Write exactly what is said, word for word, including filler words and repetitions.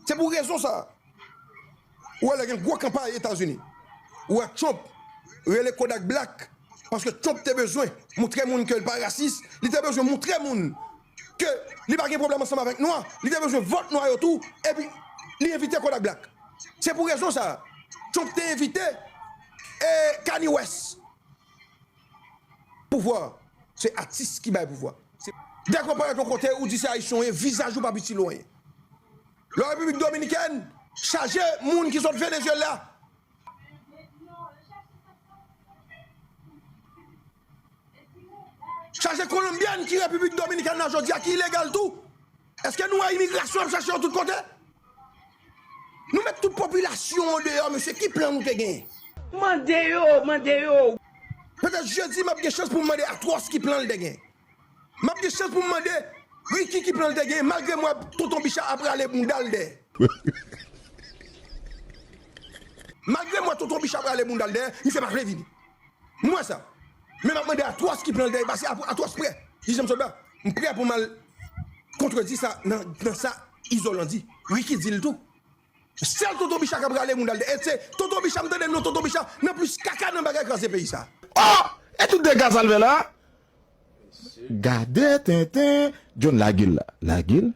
Se pou rezon sa a. Ou wè lè gen gwo kanpay Etazini, ou wè Trump rele Kodak Black, paske Trump te bezwen montre moun ke l pa rasis, li te bezwen montre moun ke li pa gen pwoblèm ansanm avèk nwa, li te bezwen vòt nwa yo tou, epi li envite Kodak Black. Se pou rezon sa a, Trump te envite eh, Kanye West. Pouvwa, se atis ki bay pouvwa. Dèk w ap parèt yon kote, ou di se Ayisyen w ye, vizaj ou p ap itil ou anyen. Lè w Repiblik Dominikèn, chaje moun ki sot Venezyela. Chaje Kolonbyèn ki Repiblik Dominikèn la jodi a, ki ilegal tou. Èske nou wè imigrasyon ap chache yo tout kote? Nou met tout popilasyon an deyò, mesye, ki plan nou te genyen? Mande yo, mande yo. Petèt jedi, m ap gen chans pou m mande Atwòs ki plan l te genyen. M ap gen chans pou m mande Ricky ki plan l te genyen, malgre m wè Tonton Bicha ap rale bounda l dèyè. Malgre m wè Tonton Bicha ap rale bounda l dèyè, misye pa vle vini. M wè sa. Men m ap mande Atwòs ki plan l dèyè, paske Atwòs prè. Ki jan m sot la, m prè pou m al kontredi sa nan, nan sa Izolan di. Ricky di l tou. Sèl Tonton Bicha k ap rale moun al dèyè. E se Tonton Bicha, m tande non Tonton Bicha nan plis kaka nan bagay kraze peyi sa. Oh! E tout dega sa l fè la? Gade tenten. John lage l la. Lage l.